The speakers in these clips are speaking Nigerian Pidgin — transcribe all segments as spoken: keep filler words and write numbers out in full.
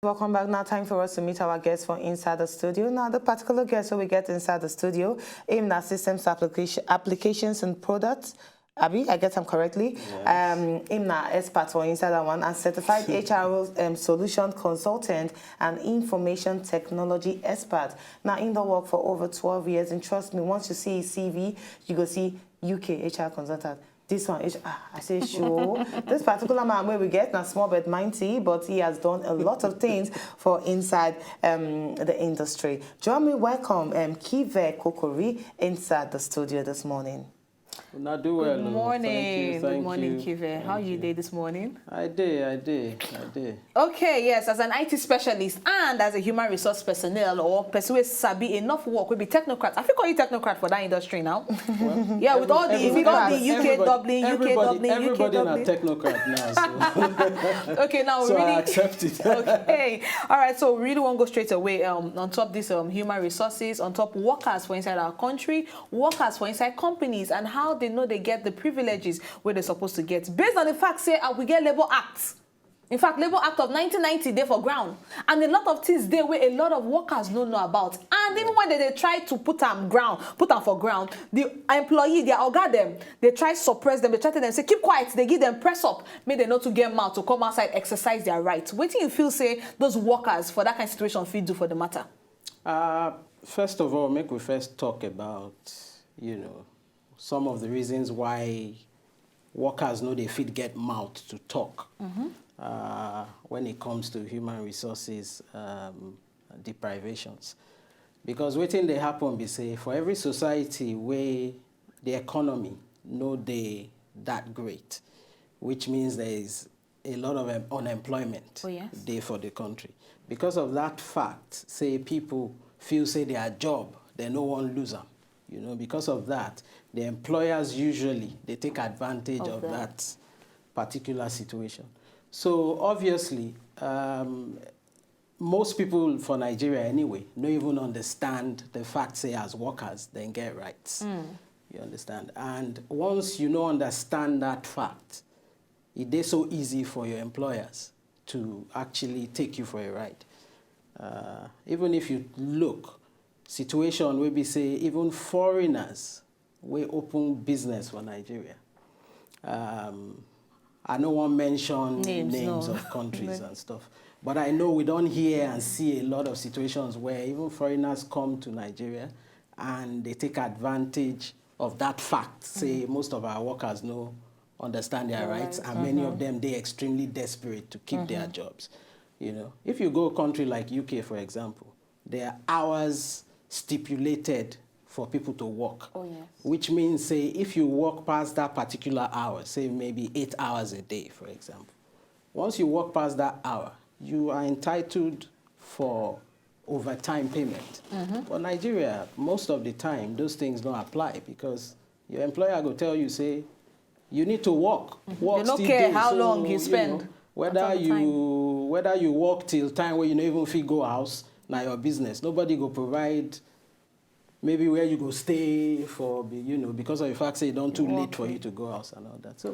Welcome back. Now, time for us to meet our guests for inside the studio. Now, the particular guest who we get inside the studio, him na systems application, applications and products. Abi, I get them correctly. Um, him na expert for inside that one and certified H R um, solution consultant and information technology expert. Now, in the work for over twelve years, and trust me, once you see his C V, you go see U K H R consultant. This one, H- ah, I say sure. This particular man where we get na small but mighty, but he has done a lot of things for inside um, the industry. Join me, welcome um, Kive Kokori inside the studio this morning. Una do well. Good Oh. morning. Thank you. Thank Good morning, you. Kive. How Thank you you. Dey this morning? I dey, I dey, I dey. Okay, yes, as an I T specialist and as a human resource personnel or person wey sabi enough work, wey be technocrat. I fit call you technocrat for that industry now. Yeah, with all the Every- with all the everybody- U K everybody- Dublin, U K everybody, Dublin, U K everybody na Dublin. Technocrat now. So, Okay, now so really. I accept it. Okay, all right. So we really want to go straight away um, on top this um, human resources, on top workers for inside our country, workers for inside companies, and how they know they get the privileges where they're supposed to get based on the fact say uh, we get Labour Act. In fact, Labour Act of nineteen ninety dey for ground, and a lot of things dey where a lot of workers no know about. And even when they, they try to put them ground, put them for ground, the employee, their oga them, they try suppress them, they try to them say keep quiet, they give them press up, make they not to get mouth to come outside exercise their rights. What do you feel say those workers for that kind of situation feel do for the matter? Uh, first of all, make we first talk about, you know, some of the reasons why workers no dey fit get mouth to talk uh, when it comes to human resources um, deprivations. Because wetin dey happen be say for every society where the economy no dey that great, which means there is a lot of um, unemployment Oh, yes. dey for the country. Because of that fact, say people feel say their job, they no wan lose am. You know, because of that, the employers usually they take advantage Of of, that. that particular situation. So obviously, um, most people for Nigeria anyway no even understand the fact say as workers they get rights. You understand? And once you no understand that fact, it is so easy for your employers to actually take you for a ride. Uh, even if you look, situation wey be say even foreigners wey open business for Nigeria. Um, I no wan mention Names, names no. Of countries and stuff, but I know we don hear and see a lot of situations where even foreigners come to Nigeria and they take advantage of that fact. Say most of our workers no understand their Their rights, rights. And many of them they extremely desperate to keep their jobs. You know, if you go a country like U K, for example, there are hours stipulated for people to work. Oh, yes. Which means, say, if you work past that particular hour, say maybe eight hours a day, for example, once you work past that hour, you are entitled for overtime payment. But Nigeria, most of the time, those things don't apply because your employer go tell you, say, you need to work. Work They no still care dey. how So, long you know, spend. Whether At some you whether you work till time where you no even fit go house, na your business. Nobody go provide maybe where you go stay for, be- you know, because of the fact say e don too late for you to go house and all that. So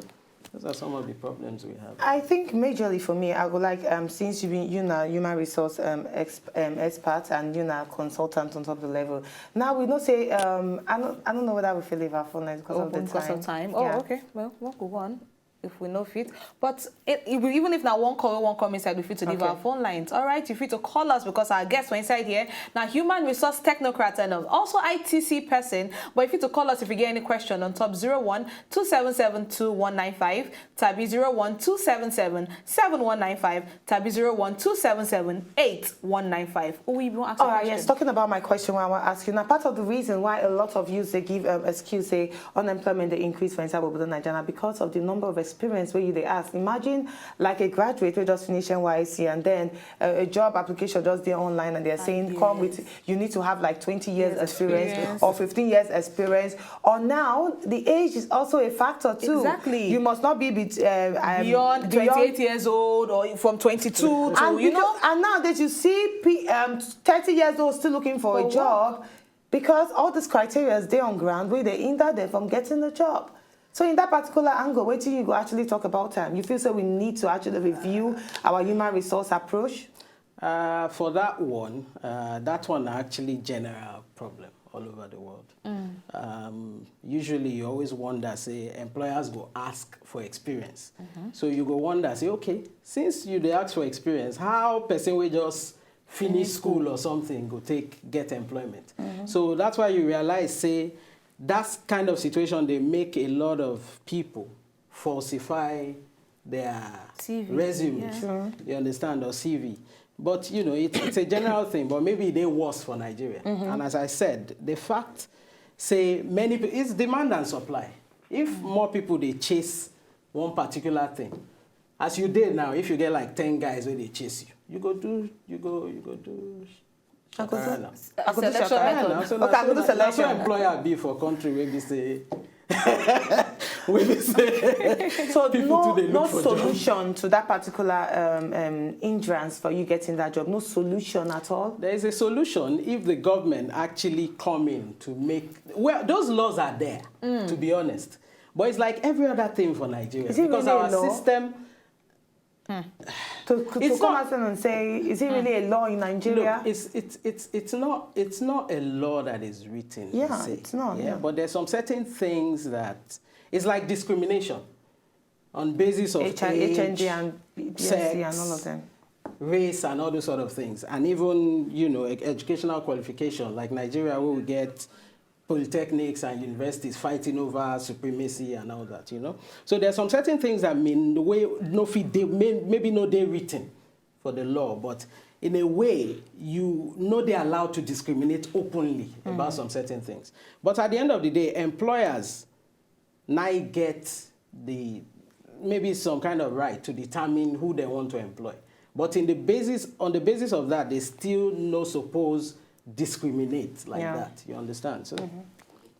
those are some of the problems we have. I think majorly for me, I would like um, since you been you know human resource um, exp, um, expert and you know consultant on top of the level. Now we know say um, I don't I don't know whether we feel leave our phone lines because of the Open because time. Of time. Oh, Yeah. Okay. Well, we'll go on if we no fit. But it, it, will- even if na one call, one come inside, we fit to leave Okay. Our phone lines. All right, you fit to call us because our guests were inside here. Now, human resource technocrat and um, also I T C person. But if you to call us if you get any question on top zero one two seven seven two one nine five, tabi zero one two seven seven seven one nine five, tabi zero one two seven seven eight one nine five. Oh, we won't ask a All right, question. Yes, talking about my question, what I want to ask you now, part of the reason why a lot of youth they give um, excuse say unemployment they increase for inside Obodo Nigeria because of the number of experience where you they ask. Imagine like a graduate who just finished N Y S C and then uh, a job application just there online and they're saying come with you need to have like twenty years Years experience, experience. Or fifteen years experience. Or now the age is also a factor too. Exactly. You must not be bet- uh, um, Beyond twenty-eight years old or from twenty-two to, and, you because- know. And nowadays you see pe- um, thirty years old still looking for, For a job because all these criteria they on ground where they hinder them from getting the job. So in that particular angle, wait till you go actually talk about time. You feel so we need to actually review our human resource approach. Uh, for that one, uh, that one na actually general problem all over the world. Um, usually, you always wonder, say, employers go ask for experience. So you go wonder, say, okay, since you dey ask for experience, how person wey just finish school or something go take get employment? So that's why you realize, say, that kind of situation dey make a lot of people falsify their C V, resume. Yeah. You understand, or C V. But you know, it, it's a general thing. But maybe e dey worse for Nigeria. And as I said, the fact, say, many pe- it's demand and supply. If more people dey chase one particular thing, as you dey now, if you get like ten guys wey dey chase you, you go do, you go, you go do. I go do- Shakara now. I go do Selection shakara. method. Yeah, na so, na Okay, I so, go do na, na so selection. Employer be for country wey be say, wey be say, So people no, too dey no look for job. Solution to that particular um, um, hindrance for you getting that job. No solution at all. There is a solution if the government actually come in to make, well, those laws are there, to be honest. But it's like every other thing for Nigeria, Is it because really a our law? System, To, to, to It's come not- out and say, is it really a law in Nigeria? Look, it's, it's it's it's not it's not a law that is written. per Yeah, se. It's not. Yeah, Yeah. But there's some certain things that it's like discrimination on basis of H I, age, H N G and P S C and all of sex, them. Race and all those sort of things, and even, you know, ed- educational qualification. Like Nigeria, where we get polytechnics and universities fighting over supremacy and all that, you know. So there's some certain things that mean the way no fit dey, may, maybe no dey written for the law, but in a way you no dey allowed to discriminate openly about some certain things. But at the end of the day, employers now get the, maybe some kind of right to determine who they want to employ. But in the basis, on the basis of that, they still no suppose discriminate like Yeah. that. You understand? So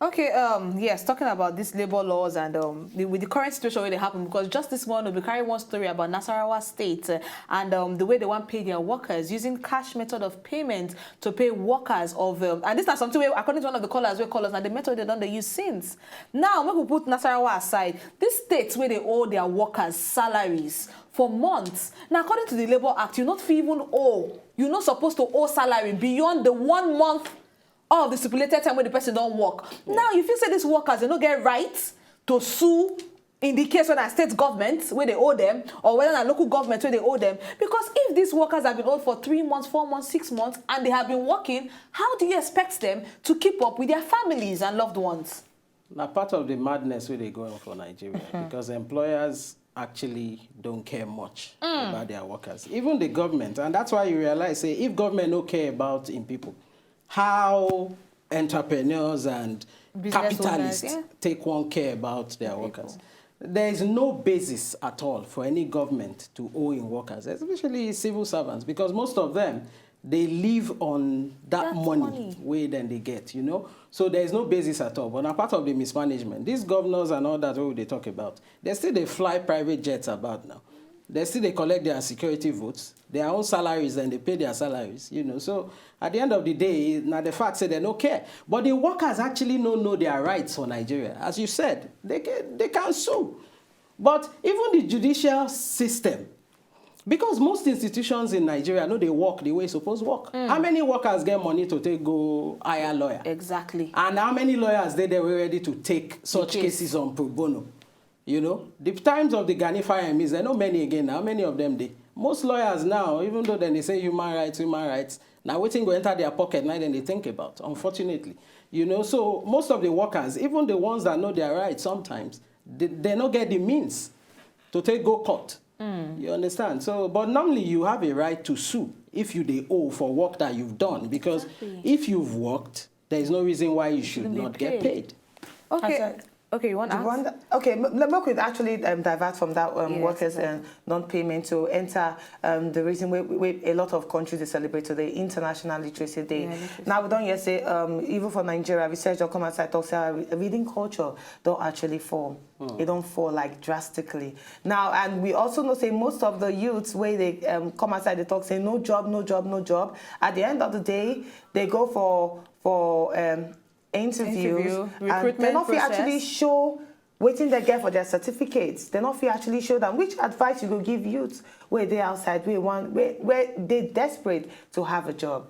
Okay, um, yes, talking about these labor laws and um, the, with the current situation where they happen, because just this morning we carry one story about Nasarawa State uh, and um, the way they want to pay their workers using cash method of payment to pay workers of, um, and this is something where, according to one of the callers, we call us, and the method they don't they use since. Now, when we put Nasarawa aside, these states where they owe their workers salaries for months. Now, according to the Labour Act, you not fit even owe, you're not supposed to owe salary beyond the one month of the stipulated time when the person don't work. Now, you feel say these workers, they don't get rights to sue in the case whether state government where they owe them or whether na local government where they owe them. Because if these workers have been owed for three months, four months, six months, and they have been working, how do you expect them to keep up with their families and loved ones? Now, part of the madness where they going for Nigeria, because employers actually don't care much about their workers, even the government. And that's why you realize, say, if government no care about in people, how entrepreneurs and Business owners, capitalists yeah. take one care about their workers? There is no basis at all for any government to owe in workers, especially civil servants, because most of them, they live on that That money, money. Way then they get, you know. So there is no basis at all. But apart of the mismanagement, these governors and all that we they talk about, they still they fly private jets about now. They still they collect their security votes, their own salaries, and they pay their salaries, you know. So at the end of the day, now the fact say they no care. But the workers actually no know their rights for Nigeria. As you said, they can, they can sue. But even the judicial system, because most institutions in Nigeria know they work the way it's supposed to work. How many workers get money to take go hire lawyer? Exactly. And how many lawyers they they were ready to take such case. Cases on pro bono? You know, the times of the Gani fire is there not many again. How many of them they? Most lawyers now, even though then they say human rights, human rights, now waiting go enter their pocket, now then they think about, unfortunately. You know, so most of the workers, even the ones that know their rights sometimes, they, they not get the means to take go court. You understand? So, but normally you have a right to sue if you they owe for work that you've done, because if you've worked, there is no reason why you should Shouldn't be not get paid. Paid. Okay. As I- Okay, you want to The ask? one that- okay, m- let me quick actually um, divert from that um, Yes, workers sir. and non-payment to enter um, the reason where, where a lot of countries they celebrate today, International Literacy Day. Yeah, literacy. Now we don't yet say um, even for Nigeria, research don't come outside talk say our re- reading culture don't actually fall. It don't fall like drastically now, and we also know say most of the youths where they um, come outside they talk say no job, no job, no job. At the end of the day, they go for for um, interviews Interview, and they recruitment not fit process. Actually show Wetin dem get for their certificates, dem no fit actually show them. Which advice you go give youth wey dey outside, wey wan, wey, wey dey desperate to have a job?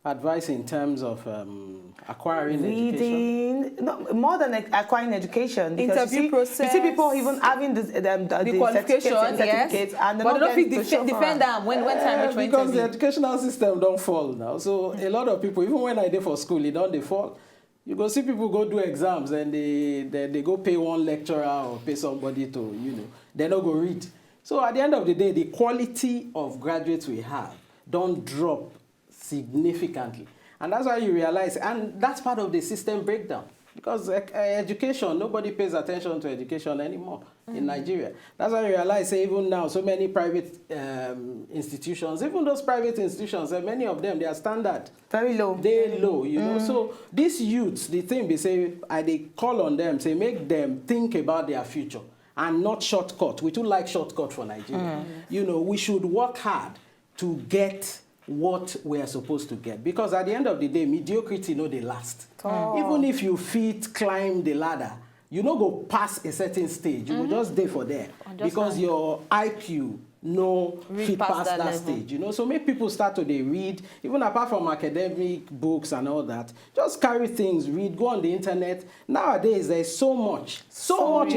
Advice in terms of um, acquiring education. Reading, no, more than ac- acquiring education. Because Interview you see, You see people process. Even having the, the, the, The the qualification, certificates and yes. certificates, and But they no don't fit get to def- show for defend am. Them when when time Eh, reach for because the interview. Educational system don fall now. So a lot of people, even when I dey for school, e don dey fall. You go see people go do exams and they, they, they go pay one lecturer or pay somebody to, you know, they no go read. So at the end of the day, the quality of graduates we have don drop significantly. And that's why you realize, and that's part of the system breakdown. Because eh, eh, education, nobody pays attention to education anymore in Nigeria. That's why you realize, say, even now, so many private um, institutions, even those private institutions, eh, many of them, their standard Very low. They low, you know. So these youths, the thing be say, I dey call on them, say make them think about their future and not shortcut. We too like shortcut for Nigeria. You know, we should work hard to get what we are supposed to get, because at the end of the day, mediocrity no dey last. Even if you fit climb the ladder, you no go pass a certain stage. You go just dey for there because your I Q no Reach fit past pass that that, level. Stage. You know, so make people start to dey read, even apart from academic books and all that. Just carry things, read, go on the internet. Nowadays, there's so much, so, much much,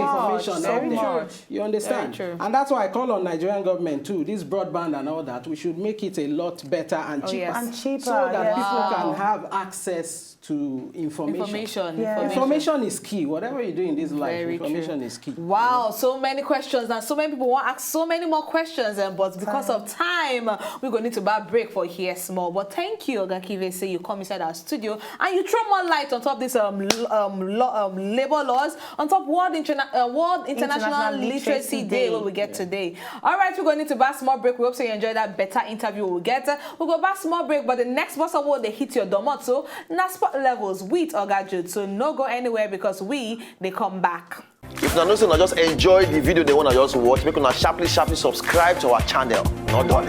information so out there. much. You understand? Very true. And that's why I call on Nigerian government too. This broadband and all that, we should make it a lot better and cheaper, Yes. And cheaper, so that yeah. people Wow. can have access to information. Information. Yeah. Information is key. Whatever you do in this life, Very information true. Is key. Wow, so many questions, and so many people want to ask so many more questions, um, but because of time, uh, we're going to need to buy break for here small. But thank you, Oga Kive, say you come inside our studio and you throw more light on top of this um, l- um, lo- um, labor laws, on top World, Interna- uh, World International, International Literacy, Literacy Day, Day. What we get today. All right, we're going to need to buy small break. We hope so you enjoy that better interview we'll get. Uh, we'll go back small break, but the next bus will they hit your domot. So, na sport levels with Oga Jude. So, no go anywhere because we they come back. If una know say una just enjoy the video, they wanna just watch, make una sharply sharply subscribe to our channel. Not done.